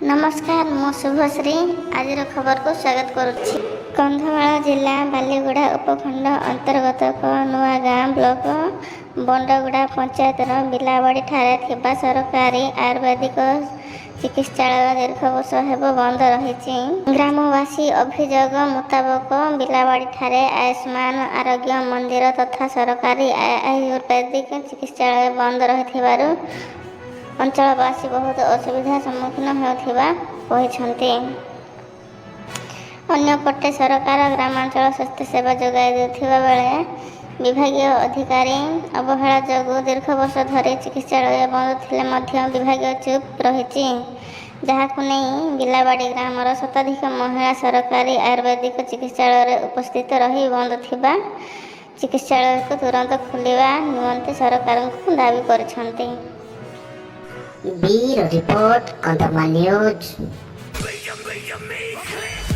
ନମସ୍କାର, ମୁଁ ଶୁଭଶ୍ରୀ, ଆଜିର ଖବରକୁ ସ୍ୱାଗତ କରୁଛି। କନ୍ଧମାଳ ଜିଲ୍ଲା ବାଲିଗୁଡ଼ା ଉପଖଣ୍ଡ ଅନ୍ତର୍ଗତ ନୂଆଗାଁ ବ୍ଲକ ବଣ୍ଡଗୁଡ଼ା ପଞ୍ଚାୟତର ବିଲାବାଡ଼ିଠାରେ ଥିବା ସରକାରୀ ଆୟୁର୍ବେଦିକ ଚିକିତ୍ସାଳୟ ଦୀର୍ଘ ବର୍ଷ ହେବ ବନ୍ଦ ରହିଛି। ଗ୍ରାମବାସୀ ଅଭିଯୋଗ ମୁତାବକ, ବିଲାବାଡ଼ିଠାରେ ଆୟୁଷ୍ମାନ ଆରୋଗ୍ୟ ମନ୍ଦିର ତଥା ସରକାରୀ ଆୟୁର୍ବେଦିକ ଚିକିତ୍ସାଳୟ ବନ୍ଦ ରହିଥିବାରୁ ଅଞ୍ଚଳବାସୀ ବହୁତ ଅସୁବିଧା ସମ୍ମୁଖୀନ ହେଉଥିବା କହିଛନ୍ତି। ଅନ୍ୟପଟେ ସରକାର ଗ୍ରାମାଞ୍ଚଳ ସ୍ୱାସ୍ଥ୍ୟ ସେବା ଯୋଗାଇ ଦେଉଥିବା ବେଳେ ବିଭାଗୀୟ ଅଧିକାରୀ ଅବହେଳା ଯୋଗୁଁ ଦୀର୍ଘ ବର୍ଷ ଧରି ଚିକିତ୍ସାଳୟ ବନ୍ଦ ଥିଲେ ମଧ୍ୟ ବିଭାଗୀୟ ଚୁପ୍ ରହିଛି। ଯାହାକୁ ନେଇ ବିଲାବାଡ଼ି ଗ୍ରାମର ଶତାଧିକ ମହିଳା ସରକାରୀ ଆୟୁର୍ବେଦିକ ଚିକିତ୍ସାଳୟରେ ଉପସ୍ଥିତ ରହି ବନ୍ଦ ଥିବା ଚିକିତ୍ସାଳୟକୁ ତୁରନ୍ତ ଖୋଲିବା ନିମନ୍ତେ ସରକାରଙ୍କୁ ଦାବି କରିଛନ୍ତି। Bureau report, Kandhamal news. Make me clear.